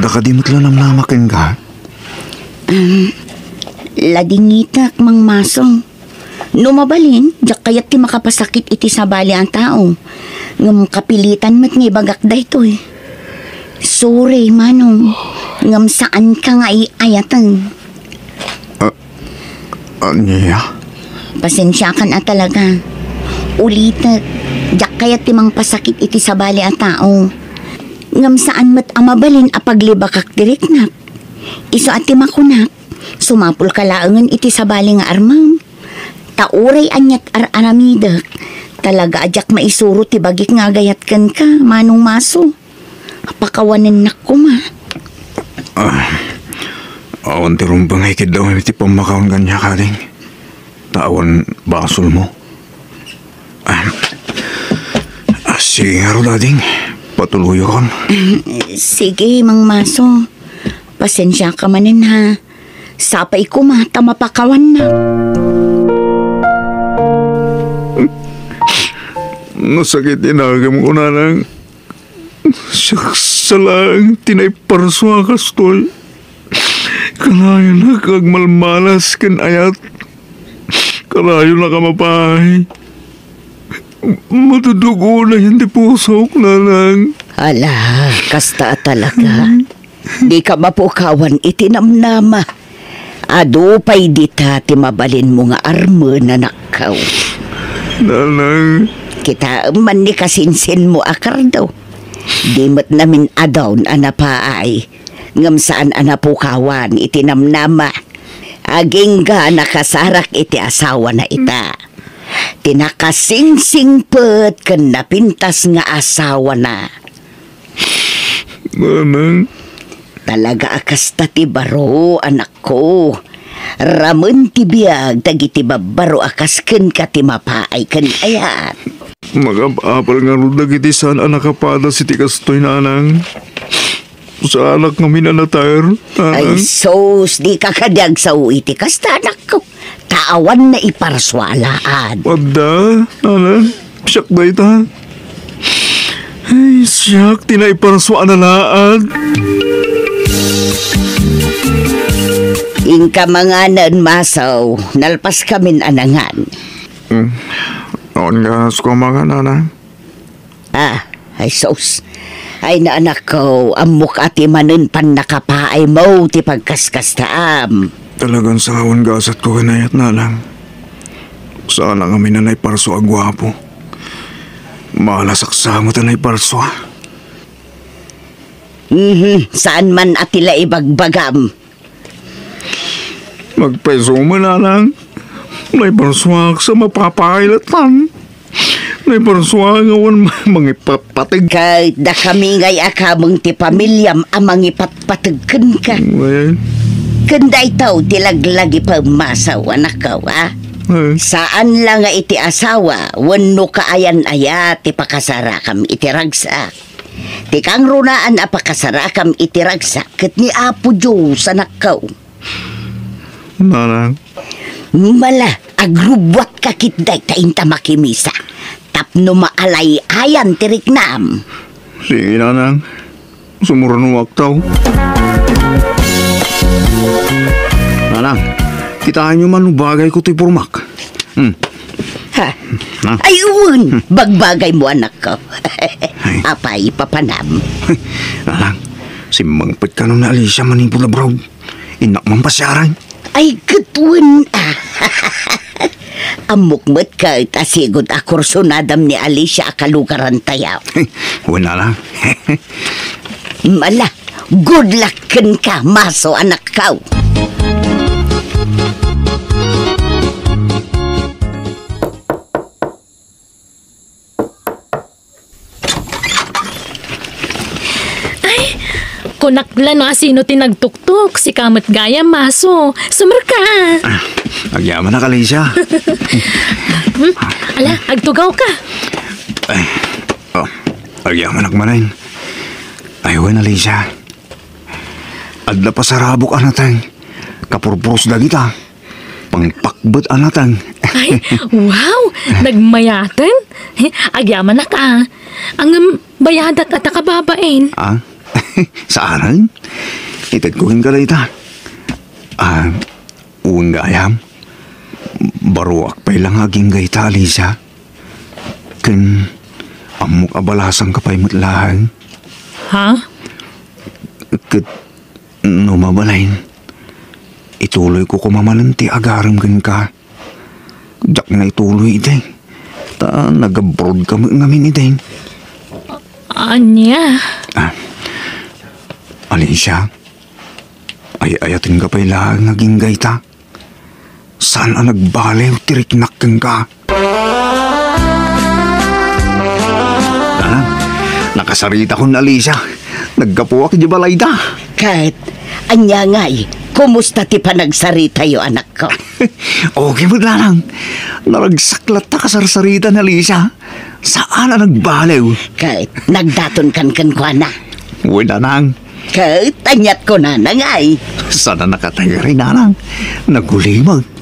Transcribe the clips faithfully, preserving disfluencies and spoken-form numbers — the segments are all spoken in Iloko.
Kadi met la namnama kenka? Um, ladingitek, Mang Maso. No mabalin, diak kayat ti makapasakit iti sabali a tao. Ngem kapilitan met nga ibagak daytoy. Sorry, Manong. Ngem saanka nga ay-ayaten. Ah, ania? Pasensiakan a talaga. Ulitek, diak kayat ti mangpasakit iti sabali a tao. Ngem saan met a mabalin a paglibakak ti riknak. Isu a ti makunak, sumapulka laengen iti sabali nga armem. Ta uray aniat ar-aramidek, talaga a diak maisuro ti bagik nga agayat kenka, Manong Maso. Pakawanennak koma. Ah, awan ti rumbeng a ikiddaw iti pammakaon kaniak, ading. Ta awan basolmo. Ah, ah, sige ngarud, ading. Patuloyakon. Sige, Mang Maso. Pasensiaka manen, ha. Sapay koma ta mapakawannak. Nasakit ti nagemko, nanang. Siak sa laeng ti naiparsua kastoy. Kanayonak agmalmalas ken ayat. Kanayonak a mapaay. Matudog unayen ti pusok, nanang. Ala, kasta a talaga. Dika mapukawan iti namnama. Adu pay dita ti mabalinmo nga armen, anakko. Nanang. Kitaem man ni kasinsinmo a kardo. Di met namin-adun a napaay, ngem saan a napukawan iti namnama. Agingga nakasarak iti asawana ita. Ti nakasingsingpet ken napintas nga asawana. Nanang. Talaga a kasta ti baro, anakko. Ramen ti biag dagiti babbaro a kas kenka ti mapaay ken ayat. Makap-apal ngarud dagiti saan a nakapadas iti kastoy, nanang. Saanak ngamin a nater, nanang. Ay, sus, dika kadi agsao iti kasta, anakko. Ta awan naiparsua a laad. Adda, nanang. Siak dayta. Ay, siak ti naiparsua a laad. Inka manganen, Maso, nalpaskamin a nangan. Hmm. Awan nga suka mangan, nanang. Ah, ay sus. Ay, anakko, ammok a ti manen pannakapaaymo ti pagkaskastaam. Talagan saan a gasatko ken ayat, nanang. Saanak ngamin a naiparsua a guapo. Malasak sa met a naiparsua. Mhm, saan man a ti la ibagbagam. Nagpaiso man, nanang. Naiparsuak sa mapapailatan. Naiparsuak nga awan mangipatpateg. Ket dakami ngay a kameng ti pamiliam a mangipatpateg kenka. Wen. Ken daytoy ti laglagi pammasaw, anakko, a? Eh. Saan la nga iti asawa wenno kaayan-ayat ti pakasarakam iti ragsak. Ti kangrunaan a pakasarakam iti ragsak ket ni Apo Dios, anakko. Nanang. Mala, agrubbuatka ketdi ta inta makimisa. Tapno maalay-ayan ti riknam. Sige, nanang. Sumurnuakto. Nanang, kitaenyo man no bagayko ti pormak. Hmm. Ha? Na? Ay, wen! Hmm. Bagbagaymo, anakko. Ay. Apay, papanam? Nanang, simmangpetka no ni Alicia manipud abroad. Innak man pasiaran. Ay, ket wen, a. Ammok met ket a sigud a kursunadam ni Alicia a kalugarantayo. Wen, nanang. Mala, good luck kenka, Maso, anakko. Ay, kunak la no asino ti nagtuktok, sika met gayam, Maso. Sumerka. Ah, agyamanak, Alicia. Hmm? Ala, agtugawka. Ay, oh, agyamanak manen. Ay, wen, Alicia. Adda pasarabok a nateng. Kapurpuros dagita. Pangpakbet a nateng. Ay, wow! Nagmayaten? Agyamanak a. Ngem, bayadak a ta kababain. Ah? Saanen? Itedko kenka dayta. Ah, wen gayam. Baruak pay la nga agingga ita, Alicia. Ken ammok a balasangka pay met laeng. Ha? Ket no mabalin, ituloyko koma manen ti agarem kenka. Diak na ituloy idi. Ta nag-abroadka met ngamin idi. Ania? Ah, Alicia, ay-ayatenka pay laeng nga agingga ita. Saan a nagbaliw ti riknak kenka. Nanang, nakasaritakon, Alicia. Naggapuak idiay balayda. Ket, ania ngay, kumusta ti panagsaritayo, anakko? Okay met, Nanang. Naragsak latta kasarsaritan, Alicia. Saan a nagbaliw. Ket, nagdatonkan kenkuana? Wen, Nanang. Ket, aniat kunana ngay? Saan a nakatagari, Nanang. Nagulimag.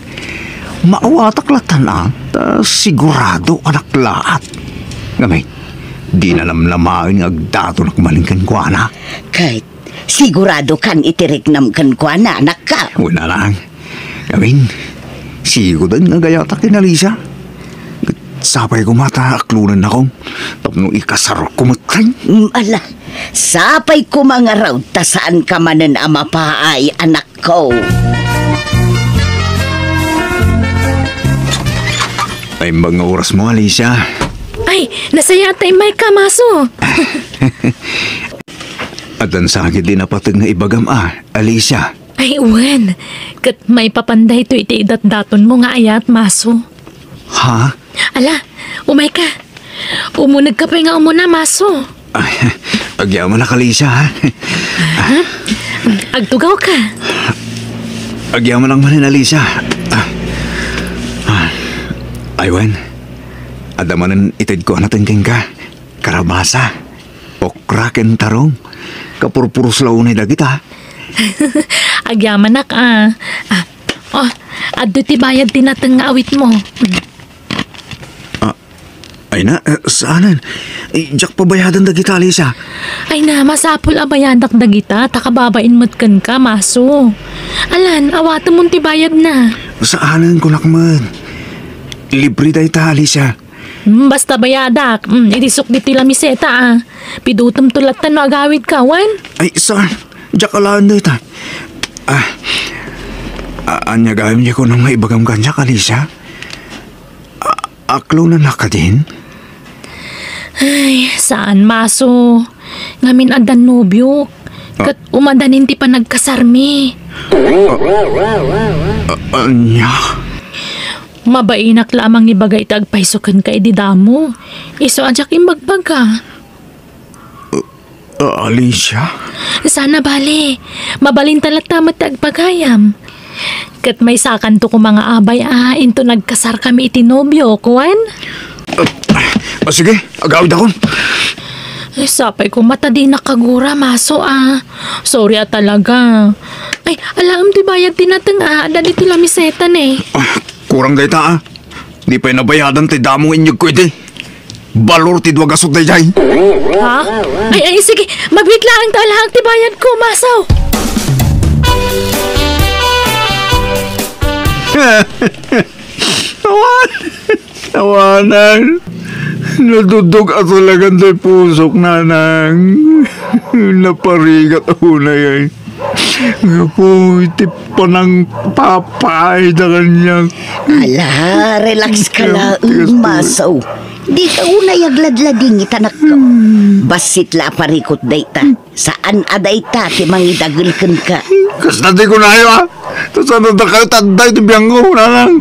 Maawatak lattan a, ta sigurado a naklaat. Ngamin, dina namnamaen nga agdatonak manen kenkuana. Ket, siguradokan iti riknam kenkuana, anakko? Wen, Nanang. Ngamin, sigoden nga agayatak ken Alicia. Sapay koma ta aklonennakon tapno ikasarko metten. Mm, ala, sapay koma ngarud ta saanka manen a mapaay, anakko. Naimbag nga orasmo, Alicia. Ay, nasayaat ta immayka, Maso. Addan sakit ti napateg nga ibagam a, Alicia. Ay, wen. Ket maipapan daytoy iti idatdatonmo nga ayat, Maso. Ha? Ala, umayka. Umunegka pay nga umuna, Maso. Ay, agyamanak, Alicia, ha? Ha? Agtugawka. Agyamanak manen, Alicia. Ah. Ah. Ay, wen. Adda manen itedko a natengkengka. Karabasa. Okra ken tarong. Kapurpuros la unay dagita. Agyamanak, ah. Ah. Oh, adda ti bayad ti nateng nga awitmo. Mm. Ah, ay na, eh, saanen? Eh, diak pabayadan dagita, Alicia. Ay na, masapul a bayadak dagita, ta kababain met kenka, Maso. Alan, awatemon ti bayadna. Saanen, kunak met. Libre dayta, Alicia. Hmm, basta bayadak. Hmm, idi sukdi ti lamiseta, ah. Pidutemto latta no agawidka, wen? Ay, saan? Diak alaen dayta. Ah, a-, ania gayam diay kunam nga ibagam kaniak, Alicia? A-, aklonennak kadin? Ay, saan, Maso. Ngamin addan nobiok. Ah. Ket umadanin ti panagkasarmi. A-, ania? Mabainak la a mangibaga iti agpayso kenka idi damo. Isu a diak imbagbaga. A-, Alicia? Saan a bale. Mabalinta latta met ti agpagayam. Ket maysakanto koma nga abay a inton agkasarkami iti nobiok, wen? Ah, ah, sige, agawidakon. Ay, sapay koma ta dinak kagura, Maso, ah. Sorry a talaga. Ay, alaem ti bayad ti nateng, ah. Adda ditoy lamiseta, ne. Ah, kurang dayta, ah. Di pay nabayadan ti damo nga inyegko idi. Balor ti dua gasut daydiay. Ha? Ay, ay, sige. Mabiit laeng ta alaak ti bayadko, Maso. Awan. Awanan. Nadudog a talagan ti pusok, nanang. Naparigat a unay ay. Gapu iti panangpapaayda kaniak. Ala, relax ka laeng, Maso. Dika unay agladladingit, anakko. Hmm. Bassit la a parikut dayta. Saan a dayta ti mangidagel kenka. Kasta ti kunayo, a. Ta saan a dakayo ta adda iti biangko, nanang.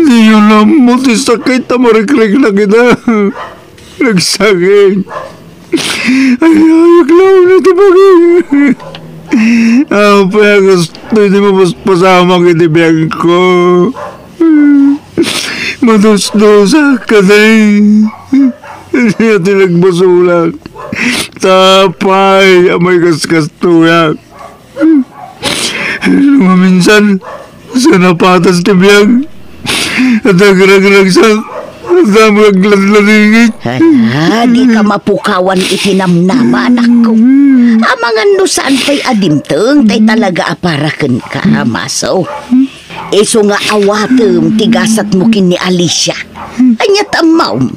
Diyo ammo ti sakit a marikriknak ita. Nagsakit. Ay, ay, aklawna ti bagi. Apay a kastoy ti mapaspasamak iti biagko. Madusdosak kadi. Ania ti nagbasolak? Sapay a maikaskastoyak. No maminsan, sa napatas ti biag, at agragragsak, Sa mga gladladingit. Hala, di ka mapukawan iti namnama, anakko. Amangan no saan pay a dimteng, tay talaga a para kenka, Maso. Isu nga awatem ti gasatmo ken ni Alicia. Ania ti ammom?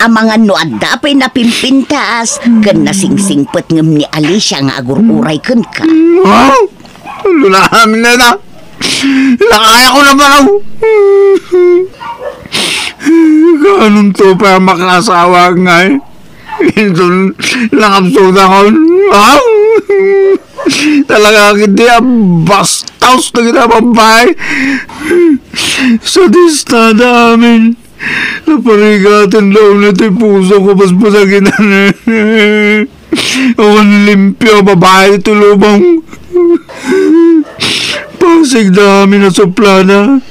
Amangan no adda pay napimpintas ken nasingsingpet ngem ni Alicia nga agur-uray kenka. Ha? Lulahamin na ita. Nakayako na palaw. Kanunto pay a makaasawa ngay? Inton nakapsudakon. Ah! Talaga, kiti a bastos dagiti a babai. Sadistada amin. Naparigaten da unay ti puso ko, basbasagitan. Awan limpio a babai ti lubong. Pasig da amin a suplada.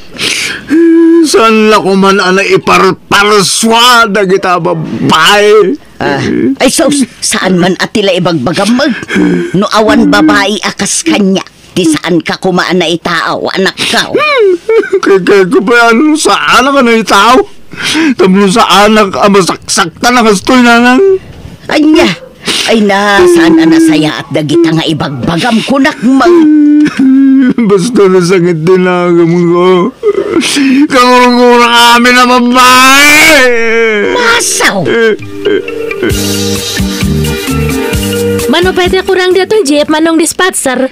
Saan la koman a naiparparsua dagita babai? Ah, ay sus, saan man a ti la ibagbagam, no awan babai a kas kaniak, ti saanka koma a naitaaw, anakko. Kay, kay ko pay, ano, saanak a naitaaw? Tapno saanak a masaksaktan a kastoy, nanang. Ania? Ay na, saan a nasayaat dagita nga ibagbagam, kunak man. Basta nasakit ti nagamko. Kangurungurak amin a babai! Masaw! Mano pay ti kurang daytoy, Jeep, Manong Dispatcher?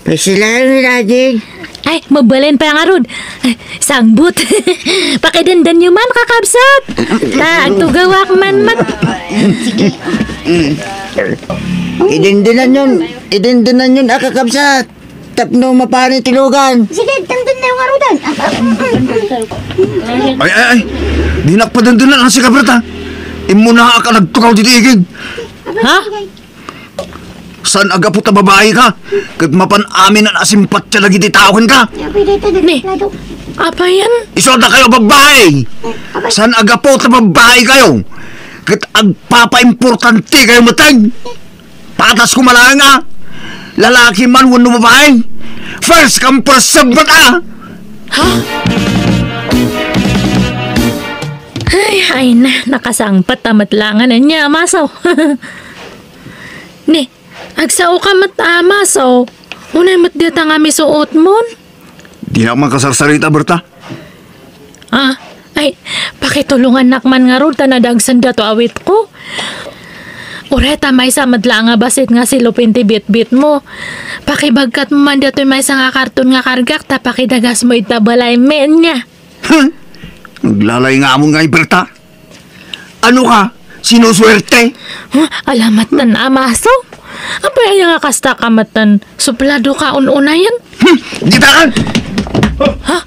Ay, sila yung lagi. Ay, mabalin pa ngarud. Ay, sangbut. Pakidendenyo man, kakabsat. Ta, agtugawak man mat- Idindinan yun. Idindinan yun, ah, kakabsat. Tapno mapani ti lugan. Sige, tandun na yung arudan. Ay, ay, ay. Dinak padandanan ang sikabrata. Immuna ka nagtukaw diti igid. Ha? Saan a gapu ta babai ka, ket mapan amin a simpatia dagiti tao kenka? Ni, apay yan? Isu a dakayo a babai! Saan a gapu ta babai kayo, ket agpapaimportante kayo metten? Patas ko malaeng a, lalaki man wenno babai, first come, first serve met a! Ha? Ay, ay na, nakasangpet a met langan ania, Maso. Ni, agsaoka met a Maso. Unay met dayta nga misuotmon. Dinak makasarsarita, Berta. Ah, ay, pakitulongannak man ngarud ta nadagsen daytoy awitko. Uray ta maysa met la nga bassit nga silupin ti bitbitmo. Pakibagkatmo man daytoy maysa nga karton nga kargak ta pakidagasmo ita balay, men, nia. Huh? Aglalayngam ngay, Berta. Ano ka? Sinusuwerte? Huh? Ala met a Maso? Apay aya nga kasta ka met a suplado ka un-unayen? Hmm, dita ka! Ha?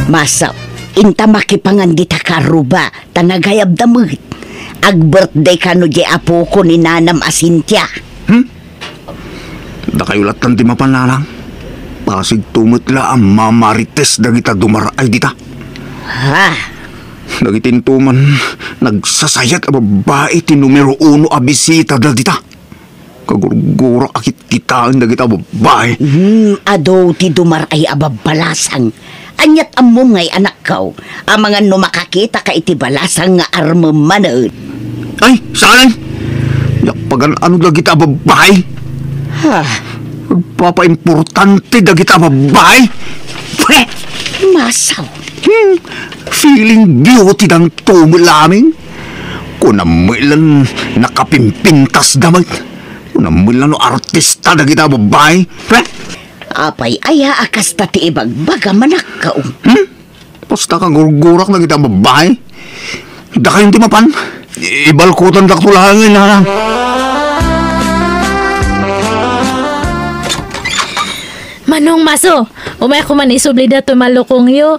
Maso, inta makipangan dita karuba, ta nagayabda met. Ag-birthday kano di apoko ni Nanam a Cynthia. Hmm? Dakayo lattan ti mapan, nanang. Pasigto met la a mamarites dagita dumar-ay dita. Ha? Dagiti intoman, nagsasayat a babbai ti numero uno a bisitada dita. Kagurgurak a kitkitaen dagita babbai. Hmm, adu ti dumar-ay a babbalasang. Aniat ammom ngay, anakko, amangan no makakitaka iti balasang nga armem manen. Ay, saan? Diak pagan-ano dagita a babbai. Ha? Agpapaimportante dagita a babbai. Pwe! Masaw. Hmm, feeling beauty danto met la amin. Kunam met lan nakapimpintas da met. Kunam met lan no artista dagita a babbai. Pwe! Apay aya a kasta ti ibagbagam, anakko? Hmm? Basta kagurgurak dagita a babbai. Dakayon ti mapan. Ibalkutan dakto laeng, nanang. Manong Maso, umayko man isubli datoy malukongyo.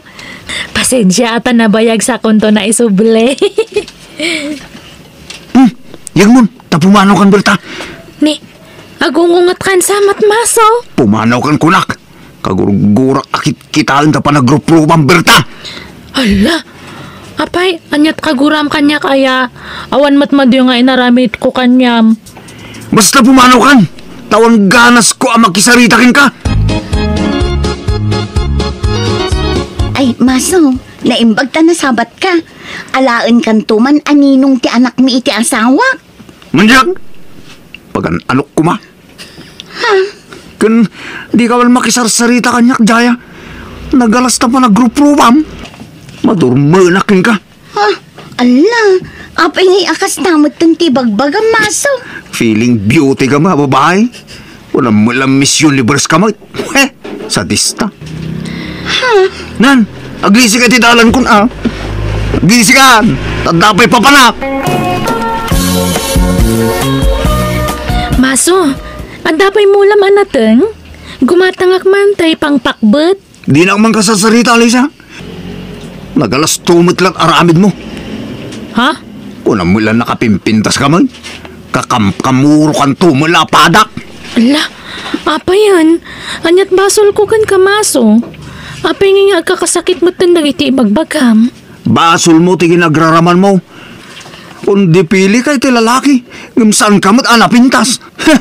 Pasensia ta nabayag sakonto naisubli. Hmm, yegmon, ta pumanaw kan, Berta. Ni, agungunget kan sa met, Maso. Pumanaw kan kunak. Kagurgurak a kitkitaen ta panagruprupam, Berta. Hala, apay, aniat kaguram kaniak aya? Awan met madi nga inaramidko kaniam. Basta pumanaw kan, ta awan ganasko a makisarita kenka. Aso, naimbag ta nasabatka. Alaenkanto man a ninong ti anakmi iti asawak. Manyak! Pagan-anok koma. Ha? Ken, dika man makisarsarita kaniak, Jaya. Nagalas ta panagruprupam. Madurmenak kenka. Ha? Ala, apay ngay a kasta metten ti ibagbagam, Maso? Feeling beauty ka nga, babae. Kunam met la Miss Universe ka met. He, sadista. Ha? Nan, agisik iti dalan kun, ah. Agisikan, tadda pay papanak. Maso, adda pay mulam a nateng? Gumatangak man tay pangpakbet. Dinak man kasarsarita, Alisa. Nagalasto met la ti aramidmo. Ha? Kunam met la nakapimpintas ka man. Kakamkamurokanto met la a padak. Ala, apayen? Aniat basolko kenka, Maso? Apay ngay nga agkakasakit metten dagiti ibagbagam? Basolmo ti ginagraramanmo. Kundi pili ka iti lalaki, ngem saanka met a napintas. Heh!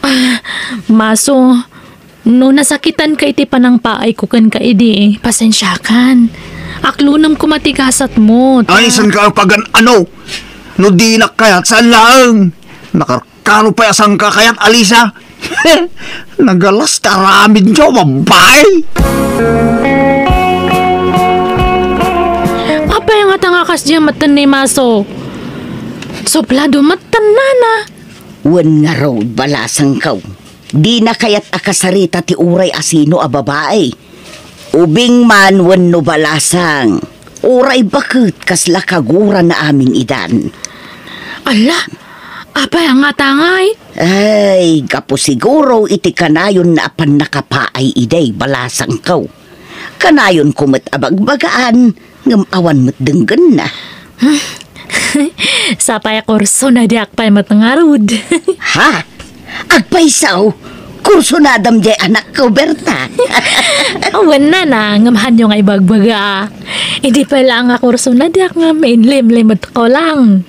Ah, Maso, no nasakitanka iti panangpaayko kenka idi, pasensiakan. Aklonem koma ti gasatmo, ta Ay, saanka a pagan-ano? No dinak kayat, saan laeng? Nakarkano pay a saanka kayat, Alisa? Nagalas ti aramidyo, babae! Apay ngata nga kasdiay metten ni Maso? Sublado metten, nana. Wen ngarud, balasangko, dina kayat a kasarita ti uray asino a babai. Ubing man wenno balasang, uray baket kasla kagurana amin idan. Ala, apay a ngata ngay? Ay, gapu siguro iti kanayonna a pannakapaay idi, balasangko. Kanayonko met a bagbagaan, ngem awan met denggenna. Sapay a kursona, diak pay met ngarud. Ha? Agpayso? Kursonadam diay anakko, Berta? Wen, nana, ngem haanyo nga ibagbaga. Idi pay laeng a kursona, diak ngem inlimlimetko lang.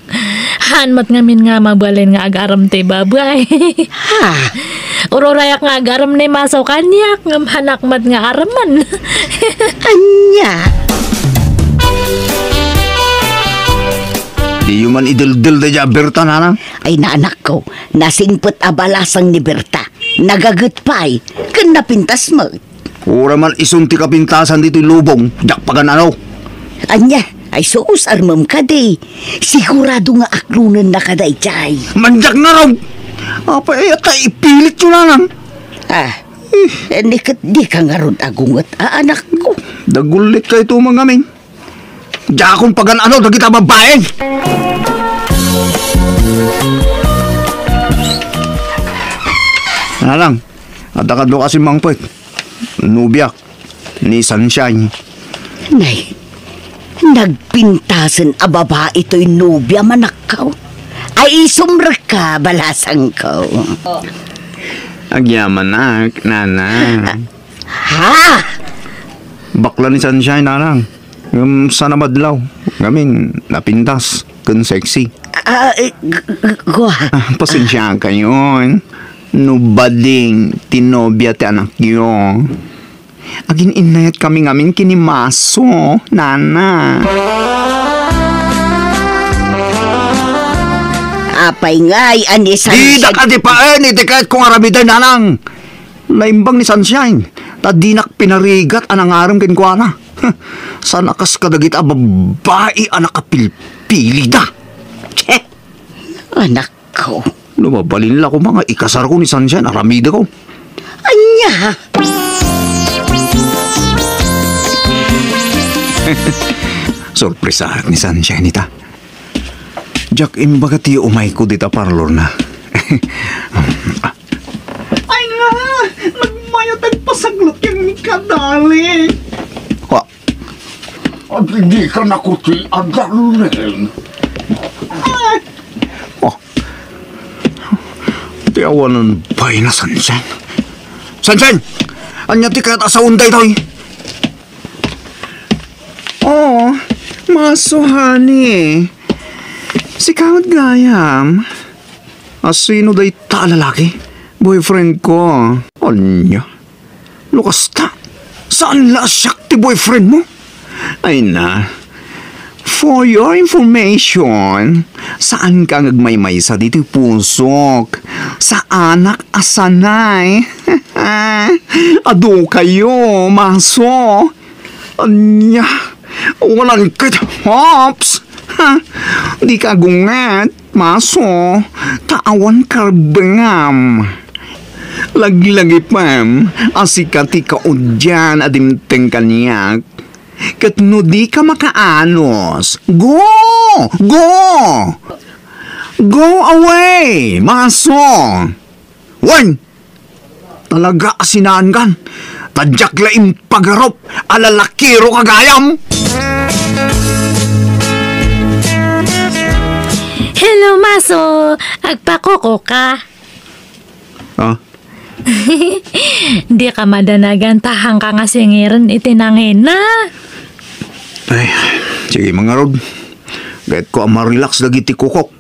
Haan met ngamin nga mabalin nga agarem ti babai. Ha? Ururayak nga agarem ni Maso kaniak, ngem haanak met nga aremen. Ania? Diyo man ideldel daydiay a Berta, nanang? Ay, nanakko, nasingpet a balasang ni Berta. Nagaget pay, ken napintas met. Uray man isun ti kapintasan ditoy lubong, diak pagan-ano. Ania, ay sus, armem kadi. Sigurado nga aklonennaka daydiay. Mandiak ngarud! Apay aya ta ipilityo, nanang? Ah, eh, ni ket dika ngarud agunget a anakko. Dagullit kayto mangamin. Diakon pagan-ano dagita babaeng. Nanang, adda kadua a simmangpet. Nobiak ni Sunshine. Nay, nagpintasen a babai toy nobia, manakkaw. Ay, isumrekka, balasangko. Agyamanak, nana. Ha? Bakla ni Sunshine, nanang. Ngem saan a madlaw. Ngamin, napintas. Ken sexy. Ah, eh, g-, g-, gua. Ah, pasensiakayon. No bading ti nobia ti anakyo. Agin-innayatkami ngamin ken ni Maso, nana. Apay ngay a ni Sunshine? Didak a dipaen iti kayatko nga aramiden, nanang. Naimbag ni Sunshine, ta dinak pinarigat a nangarem kenkuana. Saan a kas kadagita a babbai a nakapilpilida. Che! Anakko. No mabalin la koma nga ikasarko ni Sunshine, aramideko. Ania? Sorpresaak ni Sunshine ita. Diak imbaga ti umayko dita parlorna. Ay nga! Nagmayat, agpasaglut ken ni kadali. Wa. Agidikannako ti adalen. Ay! Oh. Ti awanen pay na, Sunshine. Sunshine! Ania ti kayat a saon daytoy? Oh, Maso, honey. Sika met gayam. Asino dayta a lalaki? Boyfriend ko. Ania? No kasta, Saan la a siak ti boyfriend mo? Ay na. For your information, saanka nga agmaymaysa ditoy pusok. Saanak a sanay. Adu kayo, Maso. Ania, wanan ket, Hops. Ha? Di ka gunget, Maso. Ta awan karbengam. Laglagipem a sika ti kaudian a dimteng kaniak. Ket no dika makaanus, go! Go! Go away, Maso! Wen! Talaga a sinaankan. Ta diak la impagarup a lalakiro ka gayam. Hello, Maso. Agpakuko ka. Ah? Di ka madanagan ta haanka nga singiren iti nangina. Ay, sige, mangarod. Gayyemko a ma-relax dagiti kukok.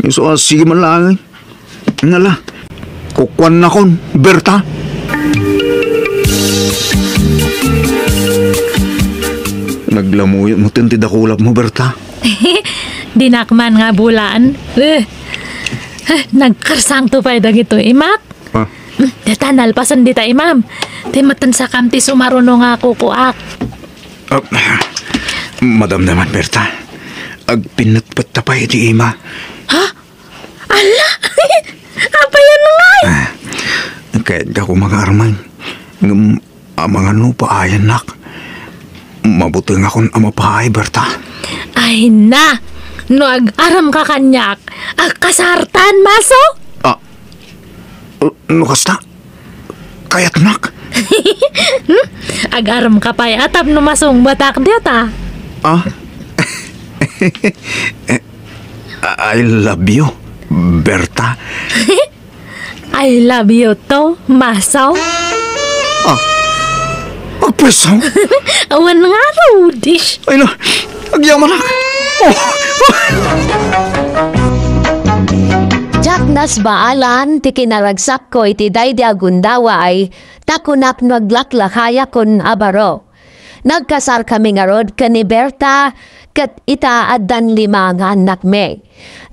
Isu a, sige man lang. Nala, kukuannakon, Berta. Naglamuyot mo ti dakulap mo, Berta. Dinak man nga bulaan. Eh, eh, nagkarsangto pay dagito imak. Ah. Hmm, deta nalpasen dita imam. Ti matansakam ti sumaruno nga kukuak. Ah, madamdaman, Berta. Agpinnetpet ta pay iti ima. Ha? Ala! Apayan ngay? Ah, kayatko nga arman. Ngem amangan no paayannak. Mabutengakon a mapaay, Berta. Ay na! No ag-aramka kaniak, agkasartan, Maso? Ah, no kasta? Kayatnak? Hmm? Agarem ka pay a tapno masungbatak dita. Ah? I love you, Berta. I love you too, Maso. Ah? Agpwesaw? Awan nga, Rudish. Ay na, agyamanak. Oh! Diak nasbaalan ti kinaragsakko iti daydi a gundaway, ta kunak no aglaklakayakon a baro. Nagkasarkami ngarud ken ni Berta, ket ita addan lima nga annakmi.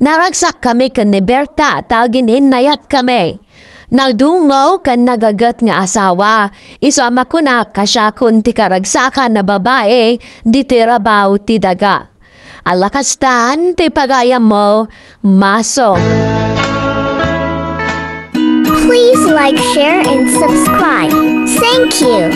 Naragsakkami ken ni Berta ta agin-innayatkami. Nagdungngaw ken nagaget nga asawa, isu a makunak a siakon ti karagsakan a babai ditoy rabaw ti daga. Ala kastan ti pagayammo, Maso. Please like, share, and subscribe. Thank you.